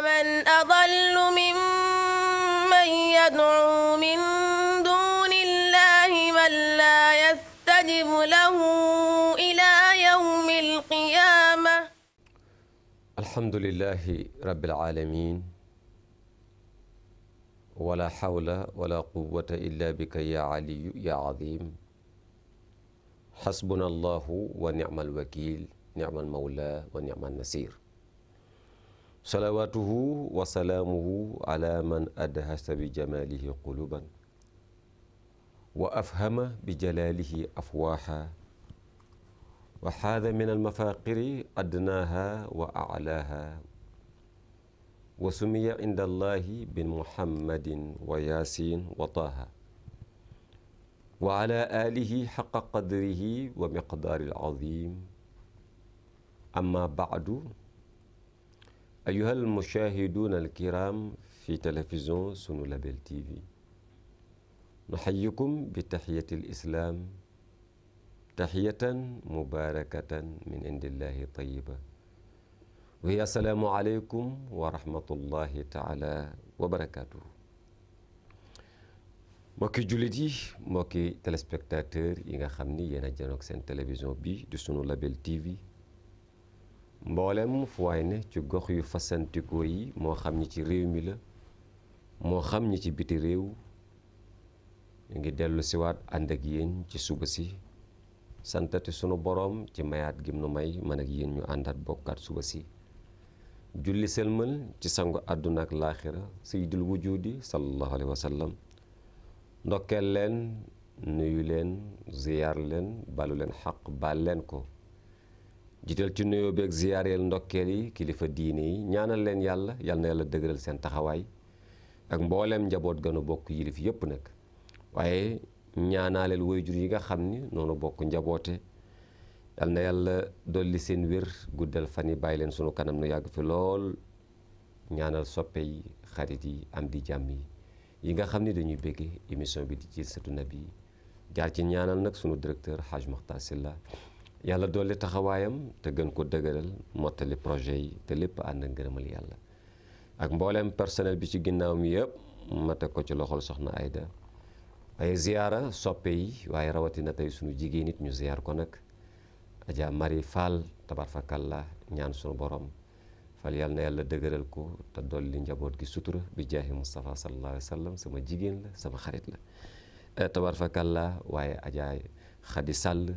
ومن أضل ممن يدعو من دون الله من لا يستجب له إلى يوم القيامة. الحمد لله رب العالمين ولا حول ولا قوة إلا بك يا علي يا عظيم حسبنا الله ونعم الوكيل نعم المولى ونعم النصير صلواته وسلامه على من أدهش بجماله قلوبا وأفهم بجلاله أفواحا وحاذ من المفاقر أدناها وأعلاها وسمي عند الله بن محمد وياسين وطه وعلى آله حق قدره ومقدار العظيم. أما بعد أيها المشاهدون الكرام في تلفزيون سنو لابل تي في، نحييكم بتحية الإسلام تحية مباركة من عند الله طيبة، وهي السلام عليكم ورحمة الله تعالى وبركاته. mbokki jullit yi, mbokki téléspectateur yi nga xam ni yéen a janoog seen télévision bi di Sunu Label TV, mboolem fu waay ne ci gox yu fasantikoo yi, moo xam ñi ci réew mi la moo xam ñi ci biti réew, ñu ngi dellu siwaat ànd ak yéen ci suba si, santati sunu boroom ci mayaat gim nu may man ak yéen ñu àndaat bokkaat suba si, julli selmal ci sangu àdduna ak laaxira sayyidul wujudi sallallahu alayhi wa sallam, ndokkeel leen, nuyu leen, ziyaar leen, balu leen xaq baal leen ko, jiital ci nuyoo beeg ziyaareel ndokkeel yi kilifa diine yi, ñaanal leen yàlla yal na yàlla dëgëral seen taxawaay ak mbooleem njaboot gën a bokk yilif yépp nag, waaye ñaanaaleel waajur yi nga xam ni noonu bokk njaboote, yal na yàlla dolli seen wér, guddal fan yi bàyyi leen sunu kanam nu yàgg fi lool, ñaanal soppe yi, xarit yi, am di jàmm yi nga xam ni dañuy béggee émission bi di Jilsatu Nabi, jaar ci ñaanal nag sunu directeur Haj Makhtar Sylla, yàlla dolli taxawaayam te gën ko dëgëral, mottali projet yi te lépp ànd ak ngërëmal yàlla, ak mbooleem personnel bi ci ginnaaw mi yëpp ma teg ko ci loxol soxna Ayda. ay ziyaara soppe yi, waaye rawatina tey sunu jigéen nit ñu ziyaar ko nag Adja Marie Fall, tabarfakallah, ñaan sunu borom fal yàlla na yàlla dëgëral ko te dolli njaboot gi sutura bi jaahi Mustafa sallallahu alayhi wa sallam, sama jigéen la, sama xarit la, tabarfakallah. waaye Adja Xadi Sàll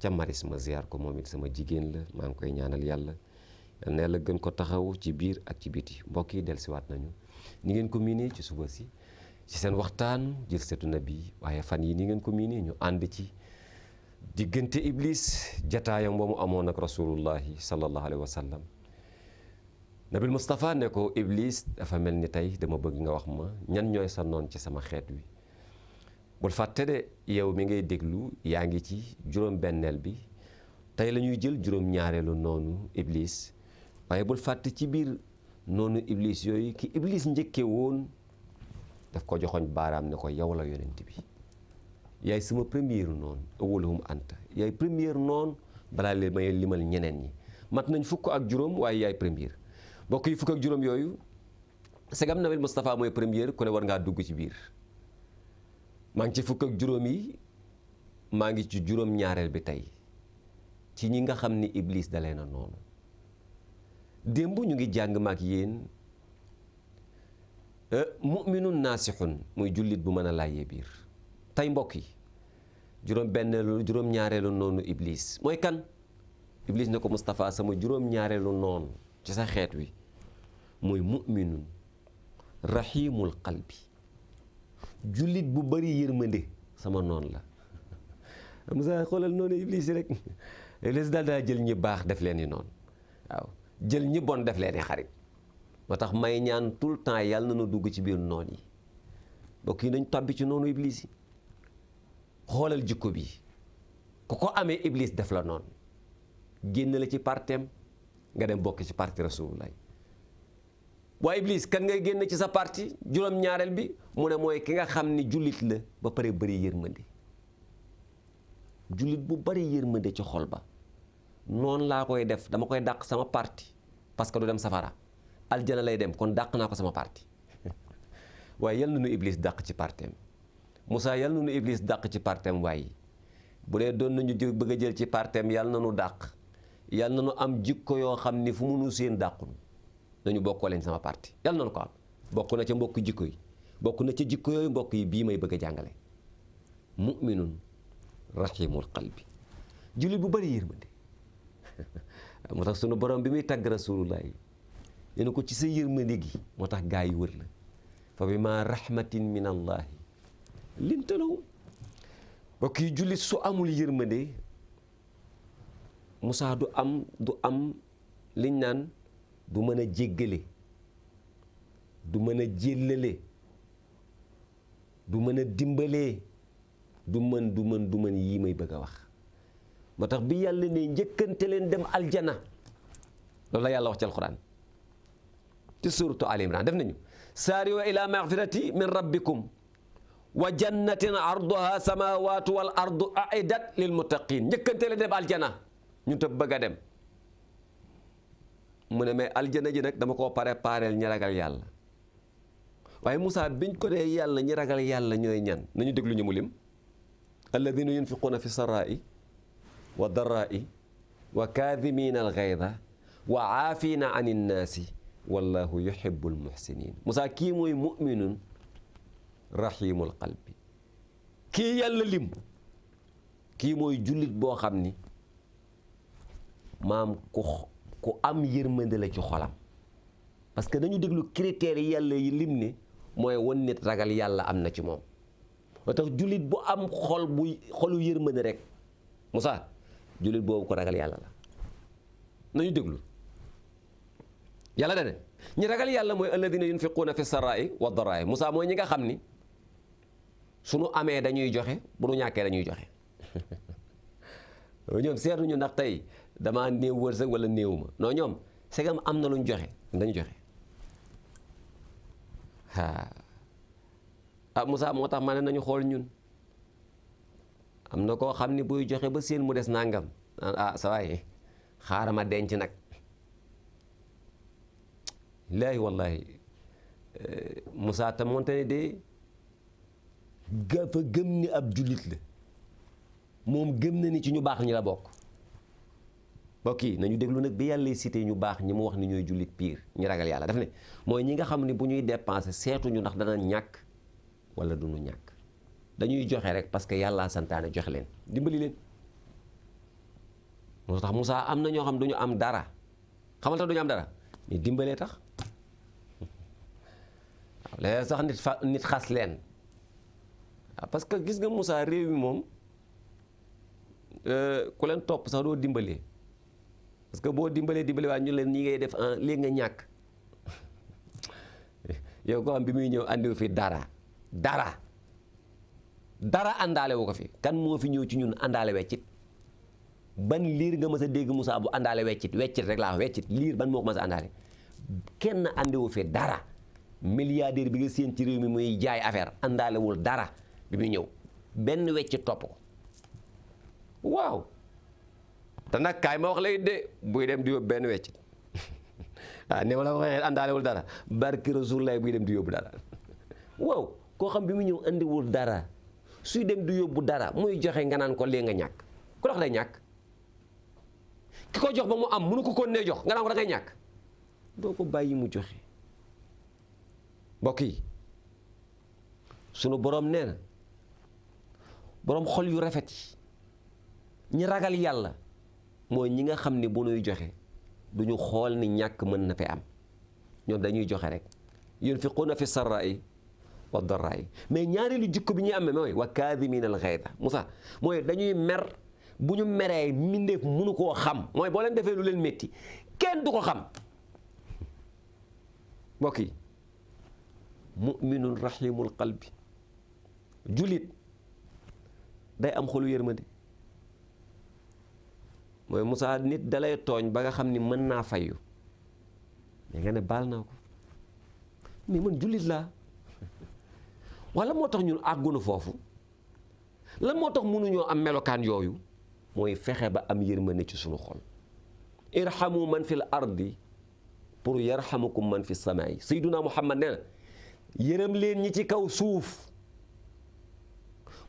ca Maris ma ziyaar ko moom it sama jigéen la, maa ngi koy ñaanal yàlla yal na yàlla gën ko taxaw ci biir ak ci biti. mbokk yi dellusiwaat nañu ni ngeen ko miinee ci suba si ci seen waxtaan Jilsatu Nabi, waaye fan yi ni ngeen ko miinee ñu ànd ci diggante Iblis jataayam ba mu amoon ak rasulullahi sallallahu alayhi wa sallam. Nabil Moustapha ne ko Iblis, dafa mel ni tey dama bëgg nga wax ma ñan ñooy sa noon ci sama xeet wi. bul fàtte de yow mi ngay déglu yaa ngi ci juróom-benneel bi, tey la ñuy jël juróom-ñaareelu noonu Iblis, waaye bul fàtte ci biir noonu Iblis yooyu ki Iblis njëkke woon daf ko joxoñ baaraam ne ko yow la yonent bi, yaay sama première noonu, awwaluhum anta, yaay première noonu balaa leen may limal ñeneen ñi. mat nañ fukk ak juróom waaye yaay première. mbokk yi, fukk ak juróom yooyu segam Nabil Moustapha mooy première, ku ne war ngaa dugg ci biir. maa ngi ci fukk ak juróom yi, maa ngi ci juróom-ñaareel bi tey ci ñi nga xam ni Iblis dalee na noonu. démb ñu ngi jàng maak yéen mu'minun naasixun, muy jullit bu mën a laajee biir. tey mbokk yi, juróom-ñaareelu noonu Iblis mooy kan? Iblis ne ko Moustapha, sama juróom-ñaareelu noonu ci sa xeet wi mooy mu'minun rahimul qalbi, jullit bu bari yërmande, sama noon la. Moussa xoolal noonu Iblis rek, Iblis daal daa jël ñi baax def leen ni noonu, waaw, jël ñi bon def leen ni xarit. moo tax may ñaan tout le temps yàlla na nu dugg ci biir noon yi. mbokk yi nañ tàbbi ci noonu Iblis yi. xoolal jikko bi, ku ko amee Iblis def la noonu, génn la ci parteem nga dem bokk ci parti Rasulullah. waa Iblis kan ngay génn ci sa parti juróom-ñaareel bi, mu ne mooy ki nga xam ni jullit la ba pare bëri yërmande. jullit bu bari yërmande ci xol ba, noonu laa koy def, dama koy dàq sama parti parce que du dem safara. aljana lay dem kon dàq naa ko sama parti waaye yal na nu Iblis dàq ci partem Moussa yal na nu Iblis dàq ci partem waaye bu dee doon nañu bëgg a jël ci partem yal na nu dàq yal na nu am jikko yoo xam ni fu mu nu seen dàqunu nañu bokkoo leen sama parti yal na nu ko am bokk na ca mbokk jikko yi bokk na ca jikko yooyu mbokk yi bii may bëgg a jàngale mu'minun rahimul qalbi jullit bu bari yërmande moo tax sunu borom bi muy tàgg rasulullah yi ne ko ci sa yërmande gi moo tax gaa yi wër la fa bi ma rahmatin min allahi linta lahum mbokk yi jullit su amul yërmande Moussa du am liñ naan du mën a jéggale du mën a jéllale du mën a dimbalee du mën yii may bëgg a wax moo tax bi yàlla ne njëkkante leen dem aljana loolu la yàlla wax ci alquran ci suratu al imran def nañu saari'u ila maghfirati min rabbikum wa jannatin arduha samawatu wal ardu aidat lil muttaqin njëkkante leen dem aljana ñu tëb bëgg a dem mu ne mais aljana ji nag dama koo prépareel ñi ragal yàlla waaye Moussa biñ ko dee yàlla ñi ragal yàlla ñooy ñan nañu déglu ñu mu lim alladina yunfiquuna fi saraa'i wa daraa'i wa kaadimiina algayda wa aafiina an innaasi wallahu yuhibbu almuhsinin Moussa kii mooy muminun rahimul qalbi kii yàlla lim kii mooy jullit boo xam ni maam ku am yërmande la ci xolam parce que dañu déglu critères yi yàlla yi lim ne mooy wan nit ragal yàlla am na ci moom moo tax jullit bu am xolu yërmande rek Moussa jullit boobu ko ragal yàlla la nañu déglu yàlla dane ñi ragal yàlla mooy alladina yunfiquuna fi saraa'i wa daraa'i Moussa mooy ñi nga xam ni suñu amee dañuy joxe bu nu ñàkkee dañuy joxe ñoom seetuñu ndax tey damaa néew wërsëg wala néewuma non ñoom segam am na luñ joxe dañu joxe Moussa moo tax ma ne nañu xool ñun am na koo xam ni buy joxe ba seen mu des nangam sa waay xaaral ma denc nag laahi wallahi Moussa te moonte ne de gafa gëm ni ab jullit la moom gëm na ni ci ñu baax ñi la bokk mbokk yi nañu déglu nag bi yàlla cité ñu baax ñi mu wax ni ñooy jullit piir ñi ragal yàlla daf ne mooy ñi nga xam ne bu ñuy dépenser seetuñu ndax dana ñàkk wala du ñu ñàkk dañuy joxe rek parce que yàlla santaane joxe leen dimbali leen moo tax Moussa am na ñoo xam duñu am dara xamal tax duñu am dara mais dimbalee tax waaw léegi sax nit xas leen waaw parce que gis nga Moussa réew mi moom ku leen topp sax doo dimbalee parce que boo dimbalee waa ñu leen ñi ngay def léegi nga ñàkk yow ko xam bi muy ñëw andiwu fi dara àndaale wu ko fi kan moo fi ñëw ci ñun àndaale weccit ban liir nga mës a dégg Moussa bu àndaale weccit rek laa weccit liir ban moo ko mës a àndaale kenn àndiwu fi dara milliardaire bi nga séen ci réew mi muy jaay affaire àndaalewul dara bi muy ñëw benn weccit topp ko waaw te nag kaay ma wax lay de buy dem di yóbbu benn weccit ni ma la waxee àndaalewul dara barki Rasulullah buy dem di yóbbu dara waaw koo xam bi mu ñëw andiwul dara suy dem di yóbbu dara muy joxe nga naan ko lee nga ñàkk ku dox day ñàkk ki ko jox ba mu am mënu ko nee jox nga naan ko da ngay ñàkk doo ko bàyyi mu joxe mbokk yi sunu borom nee na borom xol yu rafet yi ñi ragal yàlla mooy ñi nga xam ni bu nuy joxe duñu xool ni ñàkk mën na fi am ñoom dañuy joxe rek yunfiquuna fi sarra'i wa darra'i mais ñaareelu jikko bi ñuy amee mooy wa kaadimiina al ghayza Moussa mooy dañuy mer bu ñu meree mbindeef mënu koo xam mooy boo leen defee lu leen métti kenn du ko xam mbokk yi mu'minun rahimul qalbi julit day am xolu yërmande mooy Moussa nit dalay tooñ ba nga xam ni mën naa fayu mais nga ne baal naa ko mais man jullit laa wala moo tax ñun àggunu foofu lan moo tax mënuñoo am melokaan yooyu mooy fexe ba am yërmande ci sunu xol irhamu man fil ardi pour yarhamukum man fi samaay sayyiduna Muhammad nee na yërëm leen ñi ci kaw suuf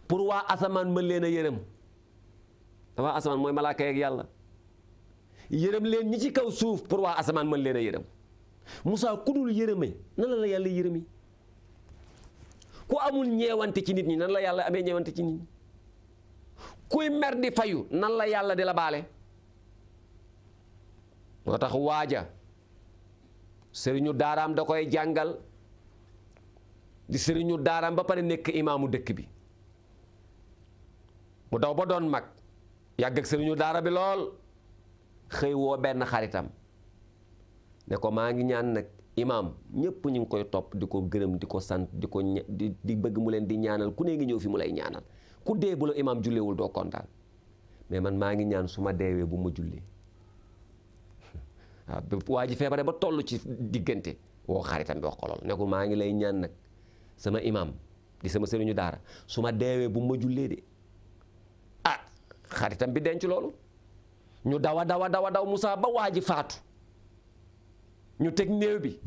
pour waa asamaan mën leen a yërëm te waa asamaan mooy malaaka yeeg yàlla yërëm leen ñi ci kaw suuf pour waa asamaan mën leen a yërëm Moussa ku dul yërëme nan la yàlla yërëmi ku amul ñeewante ci nit ñi nan la yàlla amee ñeewante ci nit ñi kuy mer di fayu nan la yàlla di la baale moo tax waaja sëriñu daaraam da koy jàngal di sëriñu daaraam ba pare nekk imaamu dëkk bi mu daw ba doon mag yàgg ak sëriñu daara bi lool xëy woo benn xaritam ne ko maa ngi ñaan nag imaam ñëpp ñu ngi koy topp di ko gërëm di ko sant di ko di bëgg mu leen di ñaanal ku ne ngi ñëw fi mu lay ñaanal ku dee bu la imaam julleewul doo kontaan mais man maa ngi ñaan su ma deewee bu ma jullee waaw waa ji feebare ba toll ci diggante woo xaritam bi wax ko lool ne ko maa ngi lay ñaan nag sama imaam di sama sëriñu daara su ma deewee bu ma jullee de ah xaritam bi denc loolu ñu daw Moussa ba waa ji faatu ñu teg néew bi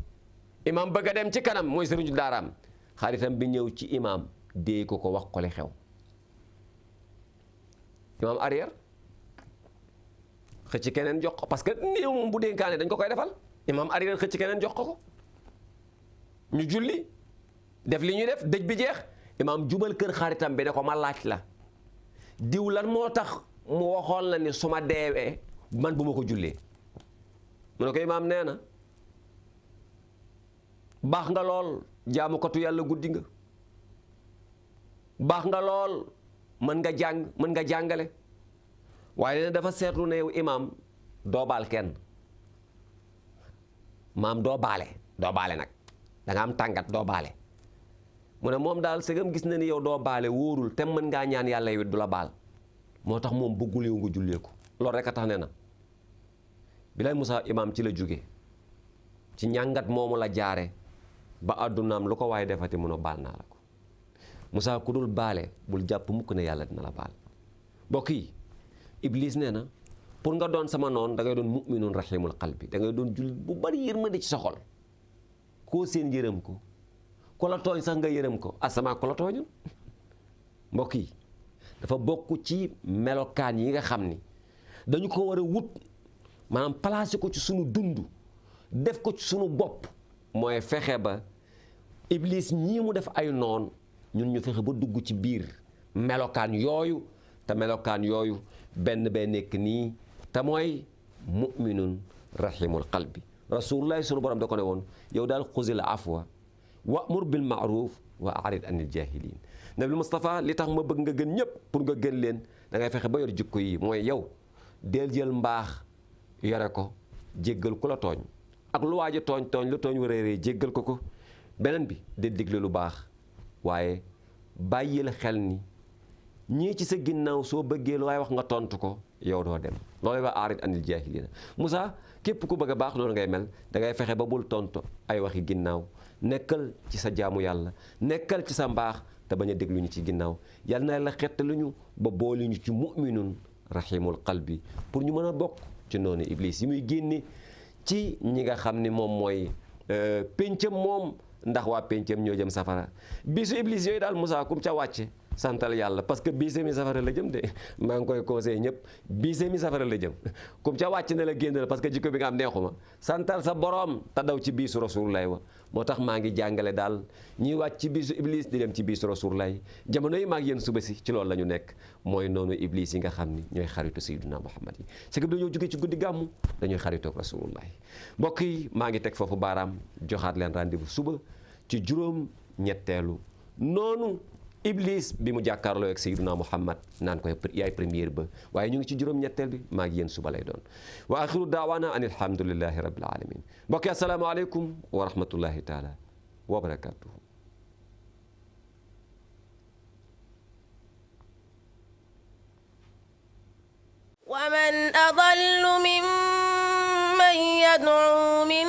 imaam bëgg a dem ci kanam mooy sëriñu daaraam xaritam bi ñëw ci imaam dee ko wax ko li xew imaam arrière xëcc keneen jox ko parce que néew moom bu dénkaane dañ ko koy defal imaam arrière xëcc keneen jox ko ñu julli def li ñuy def dëj bi jeex imaam jubal kër xaritam bi ne ko ma laaj la diw lan moo tax mu waxoon la ni su ma deewee man bu ma ko jullee mu ne ko imaam nee na baax nga lool jaamukatu yàlla guddi nga baax nga lool mën nga jàng mën nga jàngale waaye nee na dafa seetlu ne yow imaam doo baal kenn maam doo baale nag da nga am tàngat doo baale mu ne moom daal segam gis na ni yow doo baale wóorul te mën ngaa ñaan yàlla yow du la baal moo tax moom bëggul yow nga jullee ko loolu rek a tax ne na bilay Moussa imaam ci la jóge ci ñàngat moomu la jaare ba àddunaam lu ko waaye defati mun a baal naa la ko Moussa ku dul baale bul jàpp mukk ne yàlla dina la baal mbokk yi Iblis nee na pour nga doon sama noon da ngay doon mu'minun rahimul qalbi da ngay doon jullit bu bari yërmande ci sa xol koo seen yërëm ko ku la tooñ sax nga yërëm ko asama ku la tooñul mbokk yi dafa bokk ci melokaan yi nga xam ni dañu ko war a wut maanaam placé ko ci sunu dund def ko ci sunu bopp mooy fexe ba Iblis ñii mu def ay noon ñun ñu fexe ba dugg ci biir melokaan yooyu te melokaan yooyu benn bee nekk nii te mooy mu'minun rahimul qalbi rasulullah sunu borom da ko ne woon yow daal xuzil afwa wa'mur bil ma'ruf wa a'rid anil jahilin nabi Mustafa li tax ma bëgg nga gën ñëpp pour nga gën leen da ngay fexe ba yor jikko yi mooy yow del jël mbaax yore ko jéggal ku la tooñ ak lu waaj a tooñ lu tooñ wéréeree jéggal ko beneen bi del digle lu baax waaye bàyyil xel ni ñii ci sa ginnaaw soo bëggee lu waaye wax nga tontu ko yow doo dem loolu wa aarid anil jaahiliina Moussa képp ku bëgg a baax noonu ngay mel da ngay fexe ba bul tontu ay waxi ginnaaw nekkal ci sa jaamu yàlla nekkal ci sa mbaax te bañ a déglu ñu ci ginnaaw yàlla na la xettaluñu ba boole ñu ci mu'minun rahimul qalbi pour ñu mën a bokk ci noonu Iblis yi muy génne ci ñi nga xam ni moom mooy péncam moom ndax waa péncam ñoo jëm safara bisu Iblis yooyu daal Moussa kum ca wàcce santal yàlla parce que biise mi safara la jëm de maa ngi koy conseillé ñëpp biise mi safara la jëm kum ca wàcc ne la génn la parce que jikko bi nga am neexuma santal sa borom te daw ci biisu rasulullah wa moo tax maa ngi jàngale daal ñuy wàcc ci biisu Iblis di dem ci biisu rasulullah jamono yi maa ngi yéen suba si ci loolu la ñu nekk mooy noonu Iblis yi nga xam ni ñooy xaritu sayyiduna Muhammad yi c'est que dañoo jóge ci guddi gàmmu dañuy xaritoog rasulullah mbokk yi maa ngi teg foofu baaraam joxaat leen rendez-vous suba ci juróom ñetteelu noonu Iblis bi mu jàkkaarloo ak Seydina Muhammad naan ko yaay première ba waaye ñu ngi ci juróom-ñetteel bi maa ngi yéen suba lay doon wa axiru daawaana an alhamdulillahi rabbil alamin mbokk yi assalaamu aleykum wa rahmatullahi taala wa barakatuhu wa man adallu mimman yad'u min